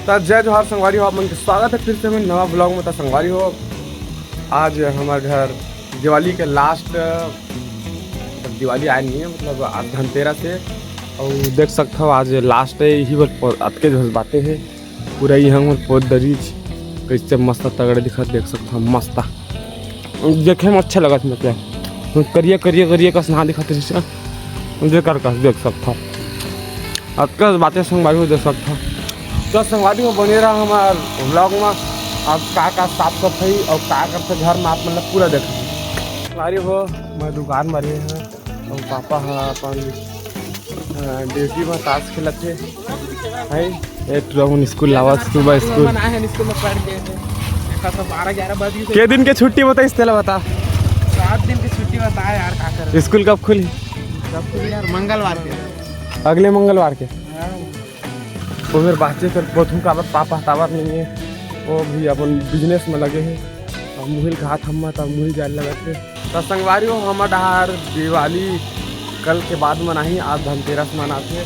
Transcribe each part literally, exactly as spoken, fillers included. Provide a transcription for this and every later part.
त जय जोहार संगवारी हो, आप मन के स्वागत है फिर से हमर नवा vlog में। त संगवारी हो, आज हमर घर दिवाली के last, मतलब दिवाली आय नहीं है, मतलब आज धनतेरस है। और देख सकत हो आज last है, यही बर पो-, अतके झन बाते है। पूरा यही हमर पोत डरीच कैसे मस्त तगड़ा दिखत, देख सकत हो मस्त। देखे में अच्छा लगत, मतलब करिया करिया करिया कस ना दिखत रहिस, जेकर कस देख सकत हो। अतका बाते संगवारी हो देख सकत हो। तो संगवारी हो बने रहा हमर vlog में। अब का का साफ सफाई और का करथे घर में, आप मन ला पूरा देख। संगवारी हो, मैं दुकान में रहे हैं और पापा ह अपन, अ, ड्यूटी में ताश खेलत हे। भाई, ए टुरा मन स्कूल लावत, सुबह स्कूल। मना है स्कूल में पढ़ के। देखा तो बारह ग्यारह बज गए। के दिन के छुट्टी बताइस तेला बता। सात दिन की छुट्टी बताए यार, का कर। स्कूल कब खुली? कब खुली यार? मंगलवार के। अगले मंगलवार के। हाँ। वो फिर बातचीत कर बोथू काबर पापा तावर नहीं है, वो भी अपन business में लगे हैं। अब मुहिल घात हम तब मुहिल जाए लगे थे। तो संगवारी हो, हमर डहार दिवाली कल के बाद मनाही, आज धनतेरस मनाथे।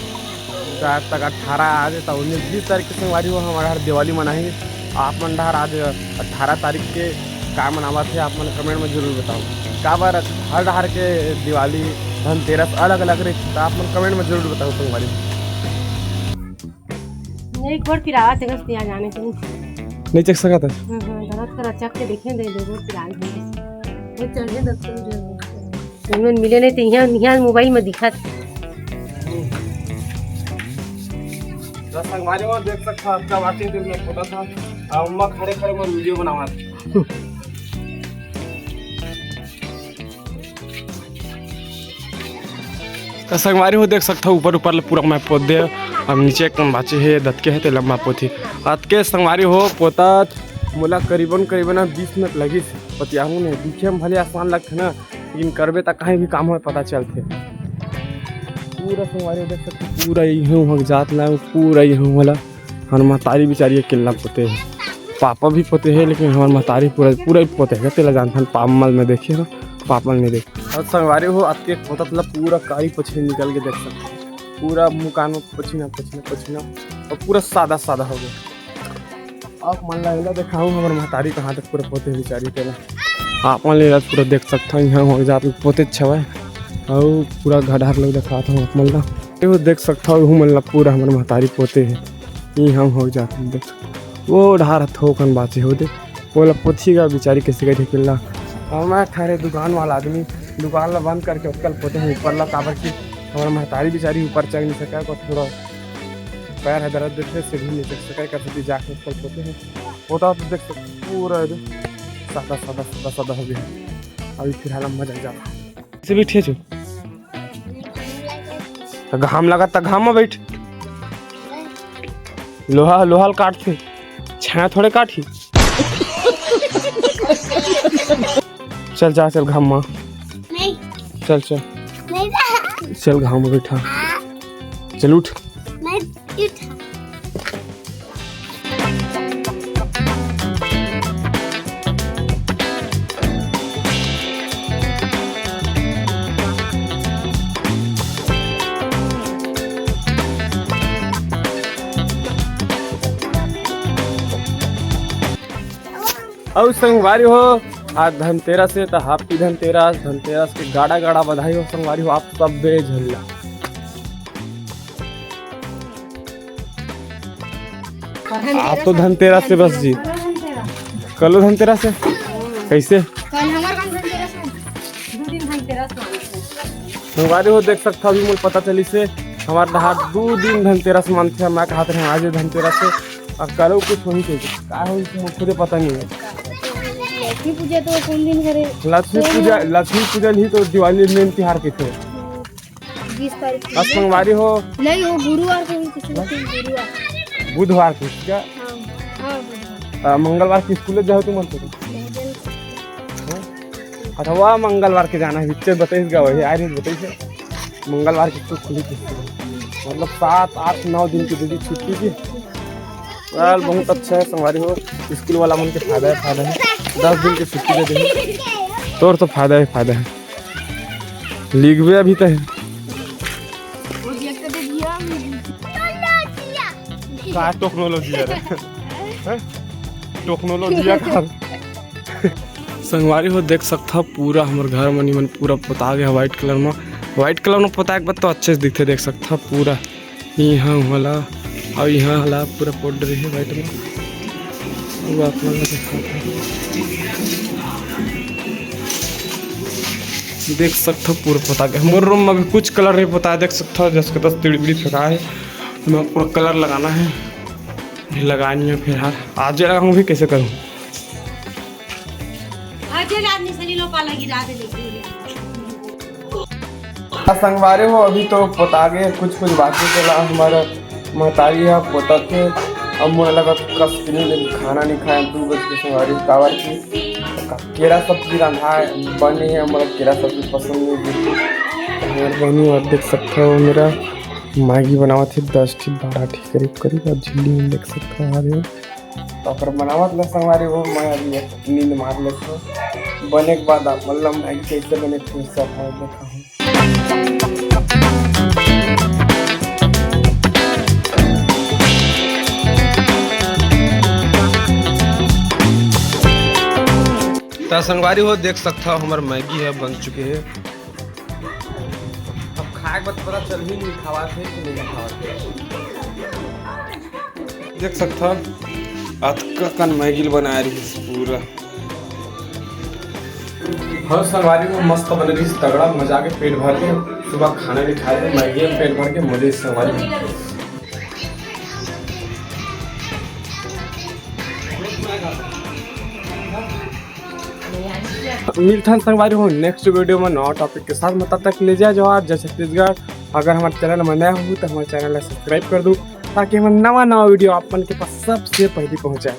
शायद तक अट्ठारह आज, तो उन्नीस बीस तारीख के संगवारी हो हमर डहार दिवाली मनाही। आप मन डहार आज अट्ठारह तारीख के का मनावत है, आप मन comment में जरूर बताओ। काबर हर डहार के दिवाली धनतेरस अलग अलग रही, तो आप मन comment में जरूर बताओ संगवारी। नहीं, गोड़ पिरावत है, बस यहाँ जाने के नहीं। नहीं चख सकत है। हाँ, हाँ, दर्द कर चख के देखे दे, दे, गोड़ पिरावत है। वो चढ़े दस मिनट मिले नहीं तो यहाँ, यहाँ मोबाइल में दिखत। तो संगवारी हो देख सकता, आपका बातें दिल में होता था। अब अम्मा खड़े खड़े मैं वीडियो बनावा। तो संगवारी हो देख सकत हो, ऊपर ऊपर ले पूरा मैं पोत दे। अब नीचे एक कन बाचे हे, दतके हे, ते लम्बा पोथी। अतके संगवारी हो पोतात मोला करीबन करीबन बीस मिनट लगिस। पतियाहू ने दिखे में भले आसान लगथे ना, लेकिन करबे त कहीं भी काम होय पता चलथे। पूरा संगवारी हो देख सकत हो, पूरा इहू हक जात ला, पूरा इहू वाला। हमर महतारी बिचारी अकेला पोते हे, पापा भी पोते हे, लेकिन हमर महतारी पूरा, पूरा ही पोते हे। तेला जानथन, पापा मल में देखे हो, पापा मल नहीं देखे। और संगवारी हो, अतके पोतत ला पूरा कारी पछिना निकल के देख सकते हो, पूरा मुकान में पछिना, पछिना, पछिना, और पूरा सादा, सादा हो गया। आप मन ला एला देखाऊं, हमर महतारी कहाँ तक पूरा पोते हे बिचारी तेला। आप मन ला पूरा देख सकत हो, यहाँ हो जात पोते छवय, और पूरा घर हर लोग देखात हो आप मन ला। एहू देख सकत हो, एहू मन ला पूरा हमर महतारी पोते हे। ई हम हो जात देख। वो डहार ह थोकन बाचे हो दे। ओला पोथी गा बिचारी के सिखाई थे किल्ला। और मैं ठहरे दुकान वाला आदमी, दुकान ला बंद करके ओतकल पोते हूँ ऊपर ला, काबर कि हमर महतारी बिचारी ऊपर चढ़ नहीं सके, को थोड़ा पैर है दर्द देथे, सीढ़ी नहीं चढ़ सके, कर सकती जाके ओतकल पोते हूँ। पोता तो देख सकते पूरा एकदम सादा, सादा, सादा, सादा हो गया। अभी फिलहाल हम मजा जाता। से बैठे छो। त घाम लगा त घाम में बैठ। लोहा, लोहा ल काटथे, छाया थोड़े काटही। चल जा, चल घाम में। नहीं। चल, चल। नहीं जा। चल घाम में बैठा। चल उठ। नहीं उठा। अउ संगवारी हो, आज धनतेरस हे, त happy धनतेरस। धनतेरस के गाड़ा गाड़ा बधाई हो संगवारी हो, आप सब झन ला। आज तो धनतेरस हे बस जी। कलो धनतेरस हे? कैसे? कल हमार गाँव धनतेरस हे। दो दिन धनतेरस मानथे। संगवारी हो, देख सकत हो, अभी मोला पता चलिस हे, हमर डहार दू दिन धनतेरस मानथे। मैं कहत रहें आज धनतेरस हे, अब कलो कुछ होही कहिके। का होही, मोला खुदे पता नहीं हे। लक्ष्मी पूजा तो कौन दिन करे? लक्ष्मी पूजा, लक्ष्मी पूजा नहीं तो दिवाली main तिहार कहिथे। बीस तारीख को। आज संगवारी हो। नहीं, वो गुरुवार को ही कुछ नहीं, गुरुवार। बुधवार को क्या? हाँ, हाँ, बुधवार। आ, मंगलवार के स्कूल जाओ तुम तो। नहीं, नहीं। हाँ? अथवा मंगलवार के जाना हे, पिक्चर बताइस गा, वही आ रही बताइस हे। मंगलवार के स्कूल खुली थी, मतलब सात, आठ, नौ दिन की दीदी छुट्टी की। यार, बहुत अच्छा हे संगवारी हो, स्कूल वाला मन के फायदा हे, फायदा हे। दस दिन की छुट्टी दे दी, तोर तो फायदा हे, फायदा हे। लिखबे अभी तक। वो देख के दे दिया। का टेक्नोलॉजी है रे? हैं? टेक्नोलॉजी है का? संगवारी हो, देख सकथा पूरा हमर घर मन, मन पूरा पोता गया व्हाइट कलर में। व्हाइट कलर में पोताए के बाद तो अच्छे से दिखथे, देख सकथा पूरा इहाँ वाला अउ इहाँ वाला पूरा पोत डरे हे व्हाइट में। अब आप मन ला दिखात हँव। देख सकथा पूरा पोता गया। मोर रूम में अभी कुछ कलर नहीं पोता है, देख सकथा जस के तस तिड़बिड़ी फेंका है। मैं पूरा कलर लगाना है, अभी लगानी है फिलहाल। आज लगाऊँ भी कैसे करूँ? आज रात में सनी लो पाला गिरा दे लेकिन। आ, संगवारी हो, अभी तो पोता गए, कुछ कुछ बाकी चला। हमारा महतारी है पोता थे, अब मोला लगा कस के नहीं, लेकिन खाना नहीं खाए दो बज के संगवारी, काबर की केरा सब्जी रंधा है, बने है, मोला केरा सब्जी पसंद नहीं है। हमारे बहनी और देख सकते हो, मेरा मैगी बनावा थे दस ठी बारह ठी करीब करीब, और झिल्ली में देख सकते हो आ रहे हो। तो ओकर बनावत ला संगवारी हो, मैं अभी एक नींद मार लेथों। बने के बाद आप मन ला मैगी कैसे बने थे सब मैं देखाहूँ। त संगवारी हो, देख सकथा हमर मैगी है बन चुके है। अब खाए के बाद पता चलही नहीं खावा थे कि नहीं खावा थे। देख सकथा अतका कन मैगी ल बनाए रहिस पूरा। हर संगवारी में मस्त बने रहिस, तगड़ा मजा के पेट भर के। सुबह खाना भी खाए थे, मैगी में पेट भर के मजे से संगवारी में। मिलथन संगवारी हो नेक्स्ट वीडियो में नवा टॉपिक के साथ में, तब तक ले जय जोहार, जय छत्तीसगढ़। अगर हमारे चैनल में नया हो तो हमारे चैनल ला सब्सक्राइब कर दो, ताकि हमारे नवा नवा वीडियो आप मन के पास सबसे पहले पहुंचे।